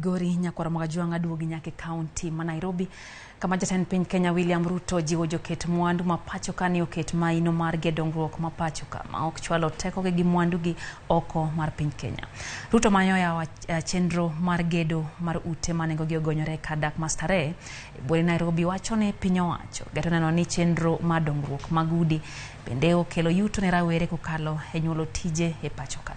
Migori nyakwar Magajwang' aduogi nyaka e kaunti ma Nairobi kama jatend piny Kenya William Ruto jiwo joket mwandu ma pacho ka ni oket maino margi e dongruok ma pacho ka ma ok chwalo tekogi gi mwandugi oko mar piny Kenya. Ruto manyo yawo chenro mar gedo mar ute ma nengogi ogonyore kar dak ma Starehe e buore Nairobi wacho ni piny owacho geto neno ni chenro mar dongruok mag udi bende okelo yuto ne rawere kokalo e nyuolo tije e pacho ka.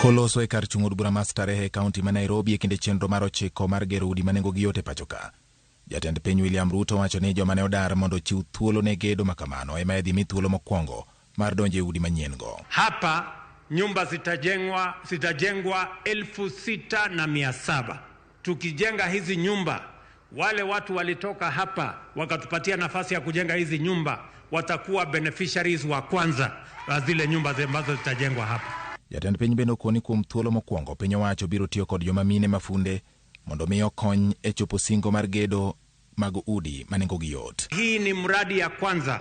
Koloso e kar chung' od bura ma Starehe e kaunti ma Nairobi e kinde chenro mar ochiko mar gero udi ma nengogi yot e pacho ka. Jatend piny William Ruto wacho ni joma ne odar mondo ochiw thuolo ne gedo ma kamano ema idhi mi thuolo mokwongo mar donjo e udi manyien go. Hapa nyumba zitajengwa 6,700. Tukijenga hizi nyumba, wale watu walitoka hapa wakatupatia nafasi ya kujenga hizi nyumba watakuwa beneficiaries wa kwanza wa zile nyumba ambazo zitajengwa hapa. Jatend piny bende okoni kuom thuolo mokwongo piny owacho biro tiyo kod joma mine mafunde mondo mi okony e chopo singo mar gedo mag udi ma nengogi yot. Hii ni mradi ya kwanza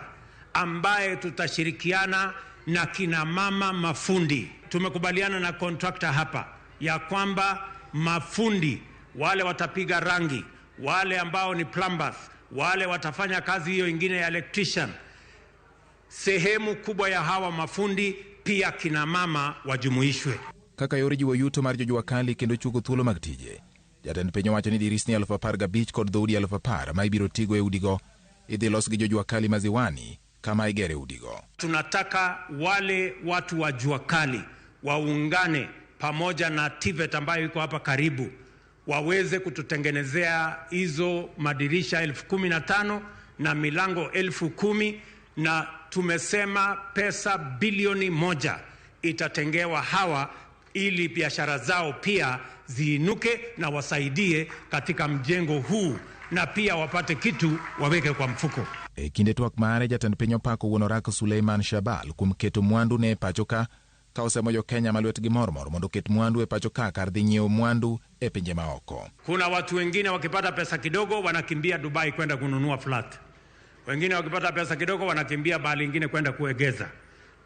ambaye tutashirikiana na kina mama mafundi. Tumekubaliana na contractor hapa ya kwamba mafundi wale watapiga rangi, wale ambao ni plumbers, wale watafanya kazi hiyo ingine ya electrician, sehemu kubwa ya hawa mafundi pia kina mama wajumuishwe. Kaka yor jiwo yuto mar jojua kali kendo chuko thuolo mag tije. Jatend piny owacho ni dirisni 15,000 kod dhoudi 10,000 ma ibiro tigo e udigo idhi los gi jojua kali ma Ziwani kama igere udigo. Tunataka wale watu wa jua kali waungane pamoja na TVET ambayo iko hapa karibu waweze kututengenezea hizo madirisha 15,000 na milango 10,000, na tumesema pesa bilioni 1 itatengewa hawa ili biashara zao pia ziinuke na wasaidie katika mjengo huu na pia wapate kitu waweke kwa mfuko. E kinde twak mare, jatend piny opako wuon orak Suleiman Shabal kuom keto mwandu ne e pacho ka ka osemo jo Kenya ma lwetgi mormor mondo oket mwandu e pacho ka kar dhi nyiewo mwandu e pinje maoko. Kuna watu wengine wakipata pesa kidogo wanakimbia Dubai kwenda kununua flat, wengine wakipata pesa kidogo wanakimbia bahali ingine kwenda kuegeza.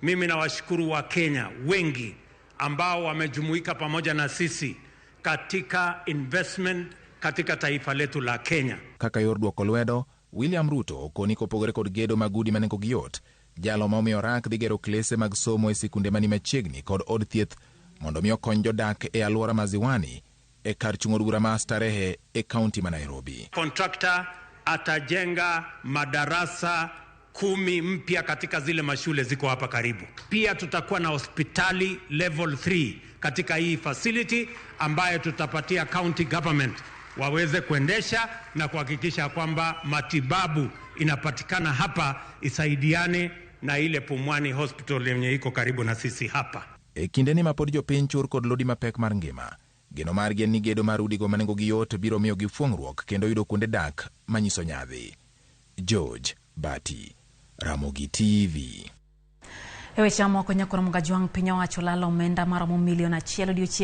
Mimi nawashukuru wa Kenya wengi ambao wamejumuika pamoja na sisi katika investment katika taifa letu la Kenya. Kaka yor duoko lwedo, William Ruto okoni kopogore kod gedo mag udi ma nengogi yot, jalo ma omiyo orak dhi gero klese mag somo e sikunde mani machiegni kod od thieth mondo mi okony jodak e alwora ma Ziwani e kar chung' od bura ma Starehe e kaunti ma Nairobi. Kontrakta atajenga madarasa 10 mpya katika zile mashule ziko hapa karibu. Pia tutakuwa na hospitali level 3 katika hii facility ambayo tutapatia county government waweze kuendesha na kuhakikisha kwamba matibabu inapatikana hapa, isaidiane na ile Pumwani Hospital yenye iko karibu na sisi hapa. E kindeni ma pod jopiny chur kod lodi mapek mar ngima, geno margi en ni gedo mar udigo ma nengogi yot biro miyogi fuong'ruok kendo yudo kuonde dak manyiso nyadhi. George Bati, Ramogi TV. E weche mamoko, nyakwar Mugajwang' piny owacho lalo omenda maromo milion 1 odiochieng'